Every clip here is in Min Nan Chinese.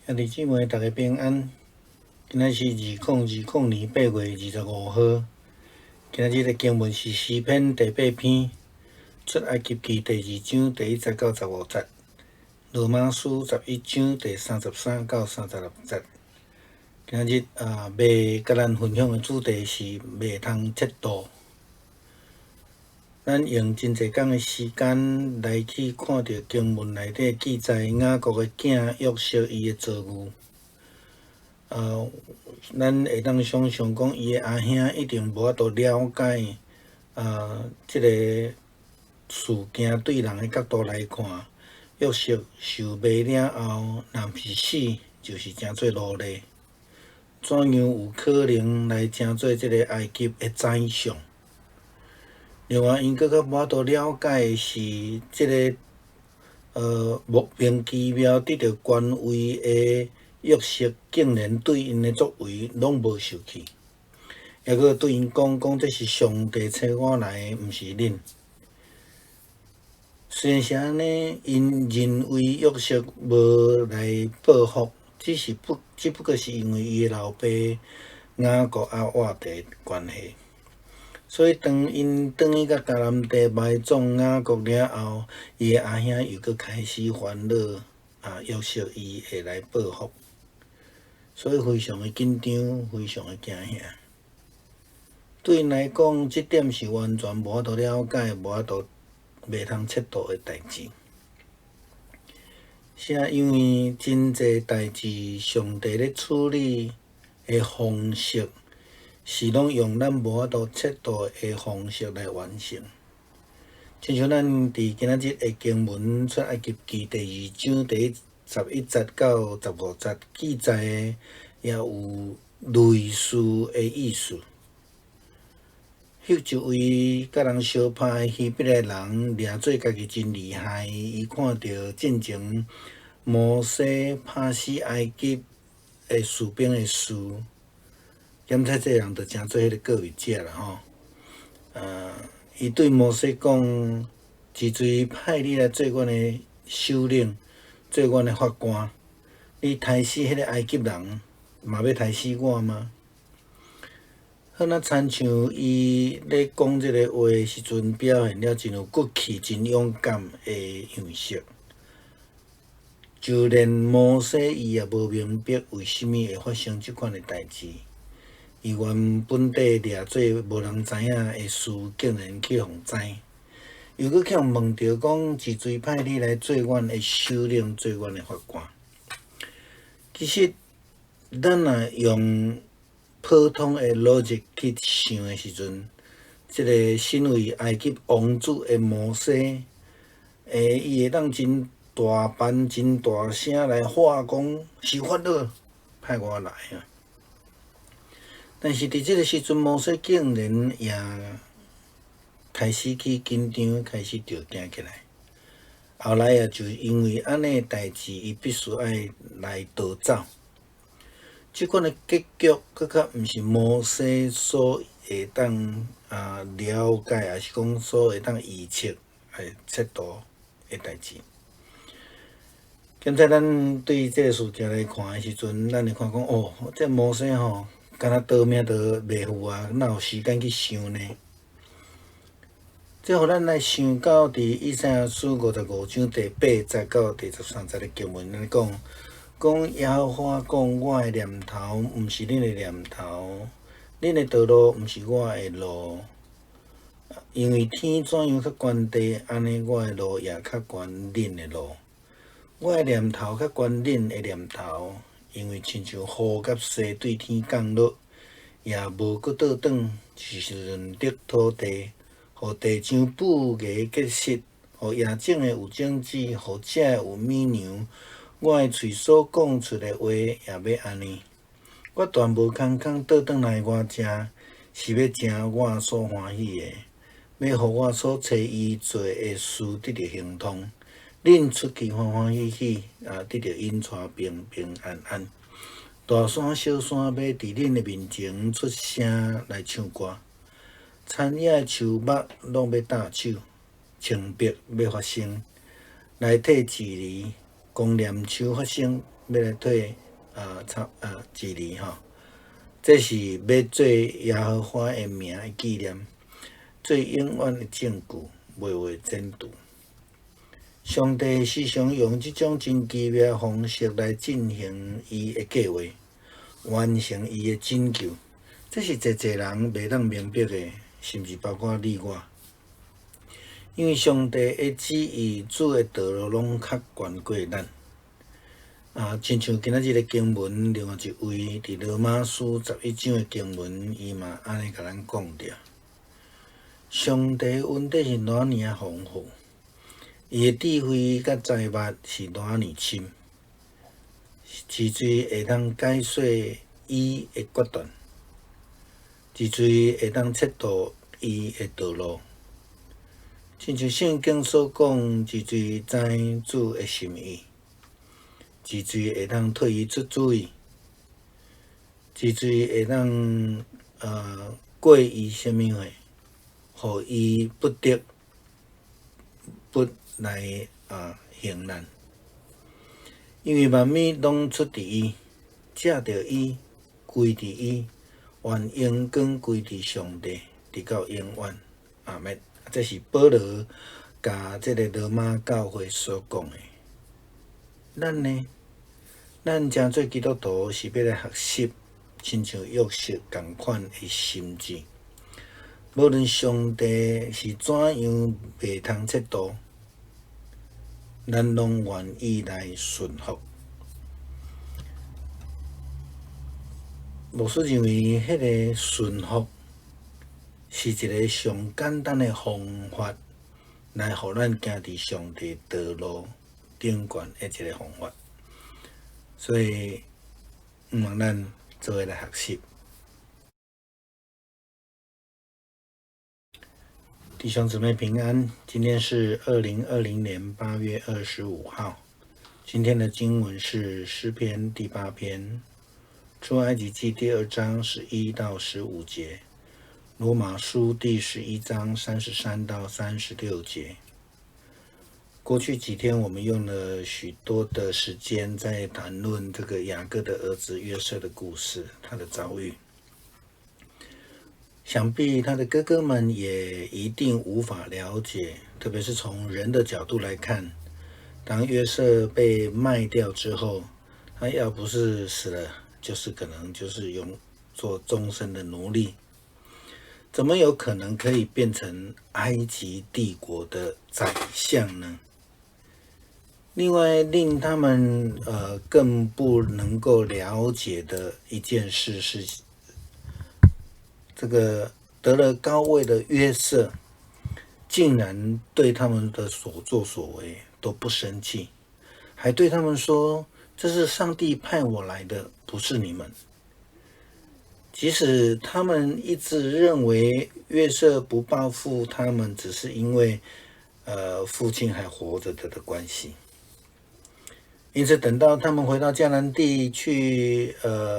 兄弟姊妹，逐家平安。今仔是2020年8月25號。今仔日的經文是詩篇第八篇，出埃及記第二章第一節到十五節，羅馬書11章第33到36節。今仔日啊，欲佮咱分享的主題是袂通嫉妒。咱用真濟工的時間來去看著經文內底記載雅各的囝約瑟伊的遭遇。咱會當想像講，伊的阿兄一定無法度了解，這个事件對人的角度來看，約瑟受賣了後，若毋是死，就是成做奴隸。怎樣有可能來成做這个埃及的宰相？另外，𪜶閣較無法度了解的是，這个莫名其妙得著權位的約瑟，竟然對𪜶的作為攏無受氣，抑閣對𪜶講講這是上帝差我來的，毋是恁。雖然是按呢，𪜶認為約瑟無來報復，只是不只不過是因為伊的老爸雅各猶活著的關係。所以當𪜶轉去到迦南地埋葬雅各了後，伊的阿兄又閣開始煩惱啊，約瑟伊會來報復，所以非常的緊張，非常的驚嚇。對𪜶來講，這點是完全無法度了解、無法度袂通徹度的代誌。是啊，因為真濟代誌，上帝咧處理的方式，是攏用咱無法度徹度的方式來完成。親像咱佇今仔日的經文出埃及記第二章第十一節到十五節記載的，也有類似的意思。彼一位佮人相拍的希伯來人，掠做家己真厲害。伊看著進前摩西拍死埃及的士兵的事。檢測這個人就成做彼個告密者啦吼。伊對摩西講：是誰派你來做阮的首領，做阮的法官？你刣死彼個埃及人，嘛欲刣死我嗎？好若親像伊咧講這个話的時陣，表現了真有骨氣、真勇敢的樣式。就連摩西伊也無明白為啥物會發生這款的代誌。伊原本底掠做無人知影的事，竟然去予知，又閣去予問著講，是誰派你來做阮的首領，做阮的法官？其實，咱若用普通的邏輯去想的時陣，這个身為埃及王子的摩西，伊會當真大範、真大聲來喊講，是法老派我來啊！但是佇這个時陣，摩西竟然也開始去緊張，開始著驚起來。後來也就因為按呢代誌，伊必須愛來逃走。這款的結局，閣較毋是摩西所會當啊了解，抑是講所會當預測的徹度的代誌。現在咱對這个事件來看的時陣，咱會看講哦，這摩西吼，敢若逃命都袂赴啊，哪有時間去想呢？這予咱來想到佇以賽亞書55章第八節到第十三節的經文，按呢講，講耶和華講：我的念頭毋是恁的念頭，恁的道路毋是我的路。因為天怎樣較懸地，按呢我的路也較懸恁的路。我的念頭較懸恁的念頭。因為親像雨佮雪對天降落，也無閣倒轉，只是潤澤土地，予地長布芽結實，予野種的有種子，予食的有米糧。我的喙所講出的話也欲按呢。我斷無空空倒轉來我遮，是欲成我所歡喜的，欲予我所差伊做的事得著亨通。恁出去歡歡喜喜，啊，得著引帶平平安安。大山小山欲佇恁的面前出聲來唱歌，田野的樹木攏欲搭手，青柏欲發聲，來替蒺藜、公稔樹發聲，欲來退啊，差啊一厘吼，這是欲做耶和華的名的紀念，做永遠的證據，袂會剪除。上帝時常用這種真奇妙的方式來進行伊的計劃，完成伊的拯救。這是濟濟人袂當明白的，甚至包括你我。因為上帝的旨意、主的道路攏較懸過咱。啊，親像今仔日的經文，另外一位佇羅馬書11章的經文，伊嘛按呢共咱講著。上帝恩典是偌爾仔豐富，伊的智慧佮才捌是偌爾深，真濟會當解說伊的決斷，真濟會當測度伊的道路。親像聖經所講，真濟知主的心意，真濟會當替伊出主意，真濟會當過伊啥物貨，予伊不得不來行難。因為萬物攏出佇伊，藉著伊，歸佇伊，願榮光歸佇上帝，直到永遠。阿們。這是保羅共這个羅馬教會所講的。咱呢？咱成做基督徒是欲來學習，親像約瑟仝款的心志。無論上帝是怎樣袂通測度，咱攏願意來順服。牧師認為，彼个順服是一个上簡單的方法，來予咱行佇上帝道路頂懸的一个方法。所以，毋通咱做伙來學習。弟兄姊妹平安，今天是2020年8月25號。今天的經文是詩篇第八篇，出埃及記第二章11到15節，羅馬書第11章33到36節。過去幾天，我們用了許多的時間在談論這個雅各的兒子約瑟的故事，他的遭遇。想必他的哥哥們也一定無法了解，特別是從人的角度來看，當約瑟被賣掉之後，他要不是死了，就是可能就是用做終身的奴隸，怎麼有可能可以變成埃及帝國的宰相呢？另外，令他們更不能夠了解的一件事是，這個得了高位的約瑟，竟然對他們的所作所為都不生氣，還對他們說：“這是上帝派我來的，不是你們。”即使他們一直認為約瑟不報復他們，只是因為父親還活着的關係。因此，等到他們回到迦南地去，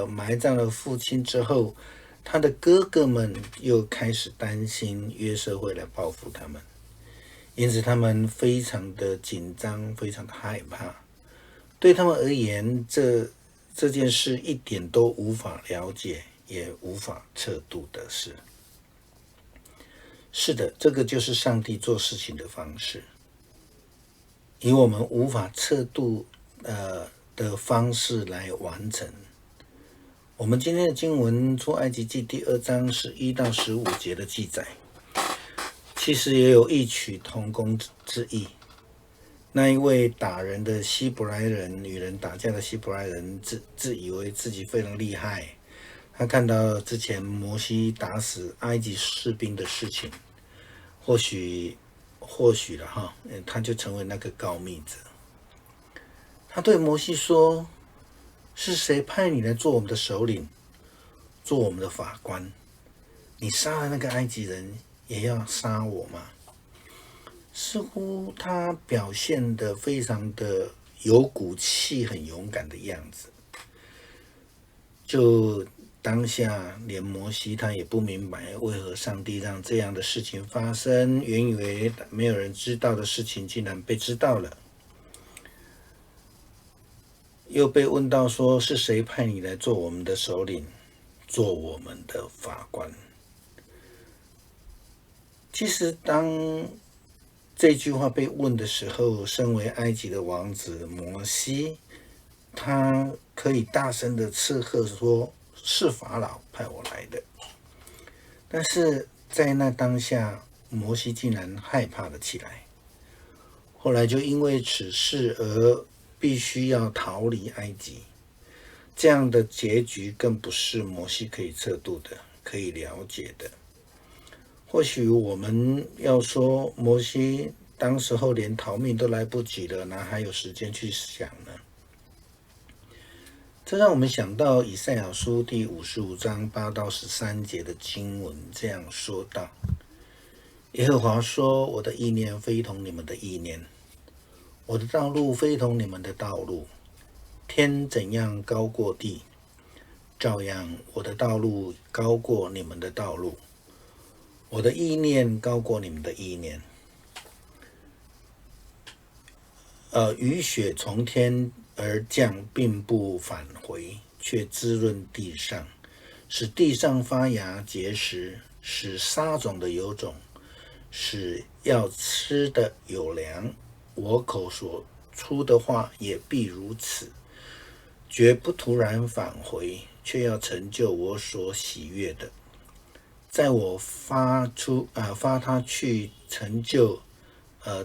埋葬了父親之後，他的哥哥們又開始擔心約瑟會來報復他們，因此他們非常的緊張，非常的害怕。對他們而言，這件事一點都無法了解，也無法測度的事。是的，這個就是上帝做事情的方式，以我們無法測度的方式來完成。我們今天的經文出埃及記第二章11到15節的記載，其實也有異曲同工之意。那一位打人的希伯來人，與人打架的希伯來人自以為自己非常厲害。他看到之前摩西打死埃及士兵的事情，或許了哈，他就成為那個告密者。他對摩西說：“是誰派你來做我們的首領，做我們的法官？你殺了那個埃及人，也要殺我嗎？”似乎他表現得非常的有骨氣、很勇敢的樣子。就當下，連摩西他也不明白為何上帝讓這樣的事情發生。原以為沒有人知道的事情，竟然被知道了。又被问到说，是谁派你来做我们的首领，做我们的法官？其实，当这句话被问的时候，身为埃及的王子摩西，他可以大声的斥喝说：“是法老派我来的。”但是在那当下，摩西竟然害怕了起来。后来就因为此事而必须要逃离埃及，这样的结局更不是摩西可以测度的、可以了解的。或许我们要说，摩西当时候连逃命都来不及了，哪还有时间去想呢？这让我们想到以赛亚书第55章8到13节的经文，这样说道：“耶和华说，我的意念非同你们的意念，我的道路非同你们的道路。天怎样高过地，照样我的道路高过你们的道路。我的意念高过你们的意念。雨雪从天而降，并不返回，却滋润地上，使地上发芽结实，使撒种的有种，使要吃的有粮。我口所出的话也必如此，绝不徒然返回，却要成就我所喜悦的。在我发他去成就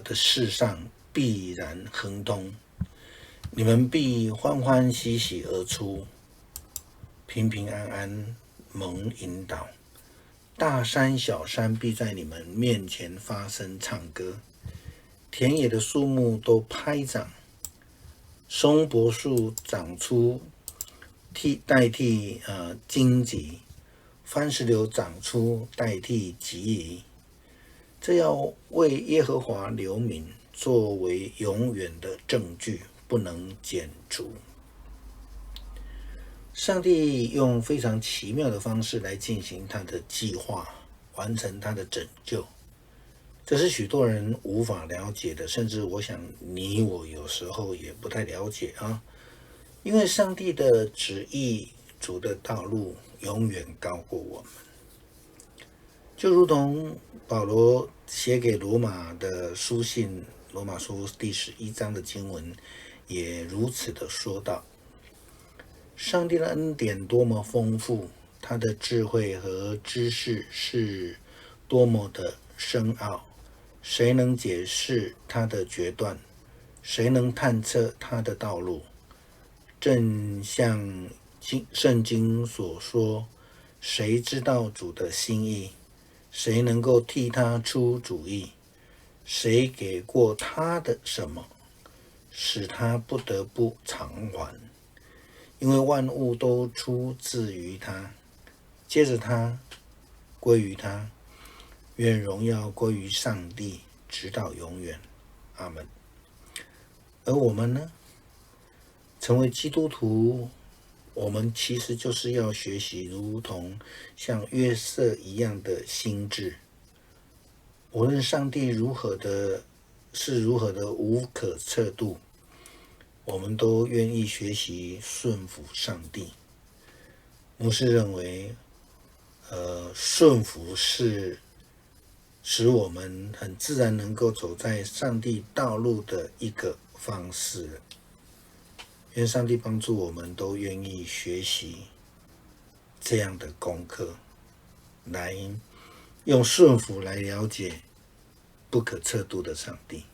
的事上，必然亨通。你们必欢欢喜喜而出，平平安安蒙引导。大山小山必在你们面前发声唱歌，田野的树木都拍掌，松柏树长出代替荆棘，番石榴长出代替蒺藜。这要为耶和华留名，作为永远的证据，不能剪除。上帝用非常奇妙的方式来进行他的计划，完成他的拯救，这是许多人无法了解的，甚至我想你我有时候也不太了解啊。因为上帝的旨意、主的道路永远高过我们，就如同保罗写给罗马的书信《罗马书》第11章的经文，也如此的说道：上帝的恩典多么丰富，他的智慧和知识是多么的深奥，谁能解释他的决断？谁能探测他的道路？正像圣经所说，谁知道主的心意？谁能够替他出主意？谁给过他的什么，使他不得不偿还？因为万物都出自于他，借着他，归于他。愿荣耀归于上帝，直到永远。阿门。而我们呢？成为基督徒，我们其实就是要学习，如同像约瑟一样的心智。无论上帝如何的无可测度，我们都愿意学习顺服上帝。牧师认为，顺服是使我们很自然能够走在上帝道路的一个方式。愿上帝帮助我们都愿意学习这样的功课，来用顺服来了解不可测度的上帝。